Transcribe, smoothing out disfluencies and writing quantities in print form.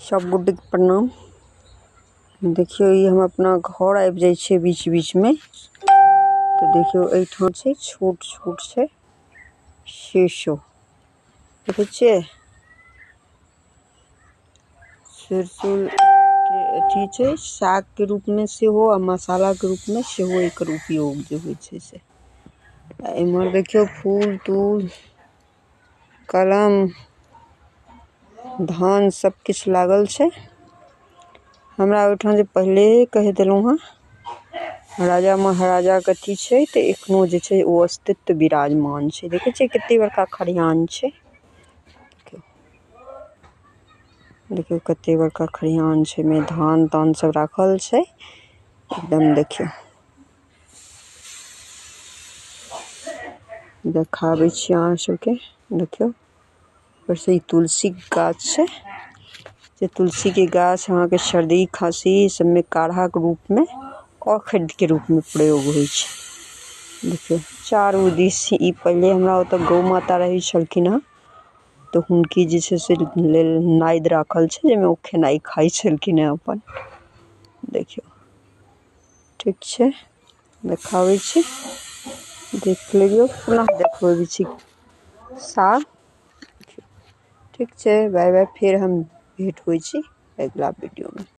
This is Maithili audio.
सब गोटेके प्रणाम। देखियौ, ई हम अपना घर आबि जाइ छियै बीच बीचमे, तऽ देखियौ एहिठाम छै, छोट छोट छै शीशो, देखै छियै? सरिसोके अथी छै, सागके रूपमे सेहो आ मसालाके रूपमे सेहो एकर उपयोग जे होइ छै से। आ एम्हर देखियौ फूल तूल, कलम, धान सब किछु लागल छै। हमरा ओहिठाम जे पहिले कहि देलहुँ हँ, राजा महाराजाके अथी छै, तऽ एखनो जे छै ओ अस्तित्व विराजमान छै। देखै छियै कते बड़का खरिहान छै। देखियौ, कते बड़का खरिहान छै, ओहिमे धान तान सब राखल छै एकदम। देखियौ, देखाबै छी अहाँ सबके। देखियौ, ऊपर से ई तुलसी के गाछ छै, जे तुलसी के गाछ अहाँके सर्दी खाँसी सबमे काढ़ाके रूपमे, औषधिके रूपमे प्रयोग होइ छै। देखियौ चारू दिस। ई पहिले हमरा ओतऽ गौ माता रहै छलखिन हँ, तऽ हुनके जे छै से लेल नादि राखल छै, जाहिमे ओ खेनाइ खाइ छलखिन हँ अपन। देखियौ, ठीक छै, देखाबै छी, देख लेलियौ। पुनः देखबै छी साग। ठीक छै, बाय बाय, फेर हम भेंट होइ छी अगिला वीडियोमे।